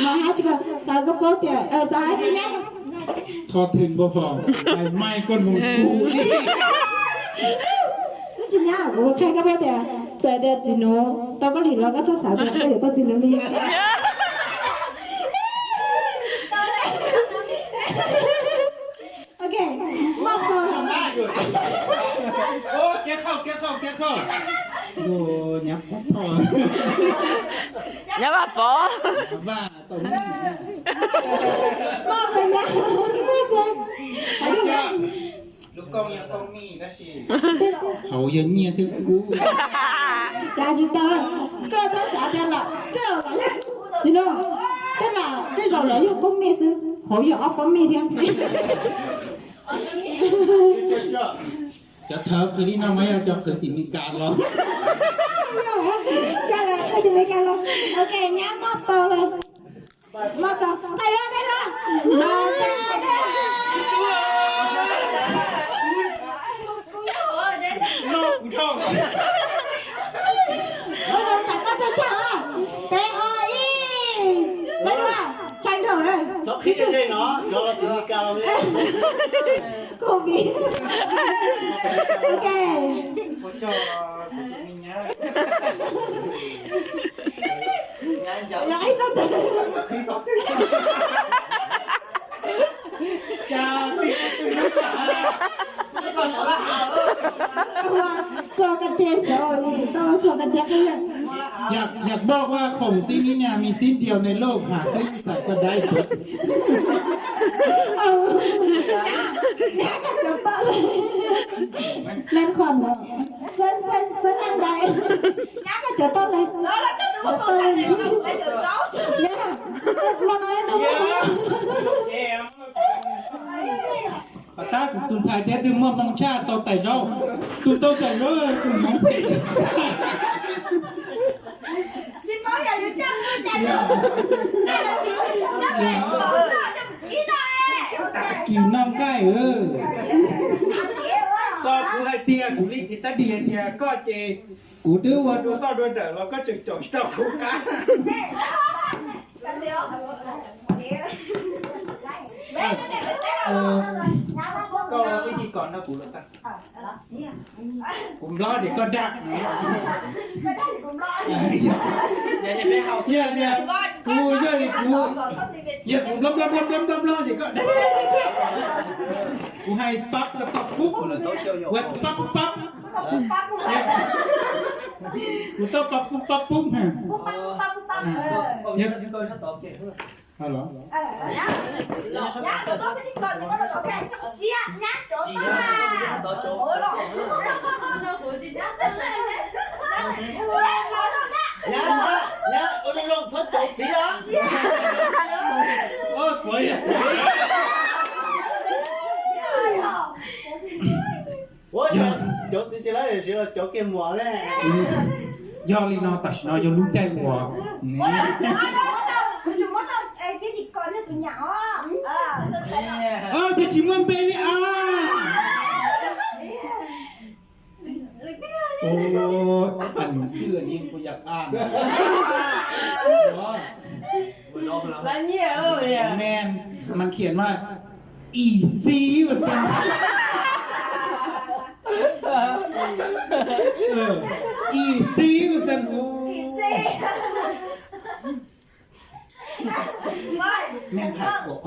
Mas hais tsis kom xav koj paub tias xav hais tias nyab. Thov thim npau fo, tais mai koj mus kuv. Twb tsis nyab, kuv qhia koj paub tias txawm tias txiv nuv tau koj li los koj txhob xav tias koj yuav tau txiv nuv li. Ok, moj pov. Nyab Pov. Nyab Pov. Moj pov nyab. Lub koob yog koob mij tab sis hauv yog nyiaj thiab kub. Xav tsis tau, koj txhob xav tias lam tej zaum lawv, tsis no, tej lam tej zaum lawv yog koob mij xwb, hauv yog ob pob mij thiab. Cov thawv qhwv li no mas yog cov qhwv tim Meskas los. Cov qhwv tim Meskas los. Ok, nyab moj pov lawm. Moj pov, tais los, tais los. Tais los. Ua zoo tam koj tau tsaug. Peb, ob, ib. Peb, ob, tsaug ntau. Txhob qhib dej no, cov los tim Meskas los. Covid. Ok. Txog koj tiag, txog koj tiag.อยากบอกว่าของชิ้นนี้เนี่ยมีชิ้นเดียวในโลก หาซื้อที่ไหนก็ได้ Nyab koj cov toj lawm. Xwb, xwb, xwb neej dais. Nyab koj cov toj lawm. Cov toj lawm. Nyab, los no yog tus muaj hmoo. Tab kuv tus ntxhais tias tus muaj hmoo tshaj tau tais zaub. Tus tau tais zaub tus hmoov phem. Kis noj nqaij. Koj, kuv hais tias kuv li tis xab dis hais tias koj ces kuv twb ua dua toj dua ntawm los koj tseem caum tsis tau kuv qab. Koj ua vib thi kom no kuv los tag. Kuv nplob ces koj dag. Yog tias kuv, yog li kuv, yog kuv nplob nplob nplob nplob nplob ces koj dag dag dag. Kuv hais pab koj tau pub, ua pab pub pab. Kuv tau pab pub pab pub ha. Los. Nyab, nyab, ua zoo zoo txhob cov txiv os. Cov txiv tsis laib, cov kiag muam ne. Yog li no tam sim no yog lub caij uas thiaj tsis muaj npe li as. Ôi, anh xưa anh em của giặc an. Đó. Anh em,มันเขียนว่า อีซี ว่าซั่น เออ อีซี ว่าซั่น โอ้ แม่งผักกบ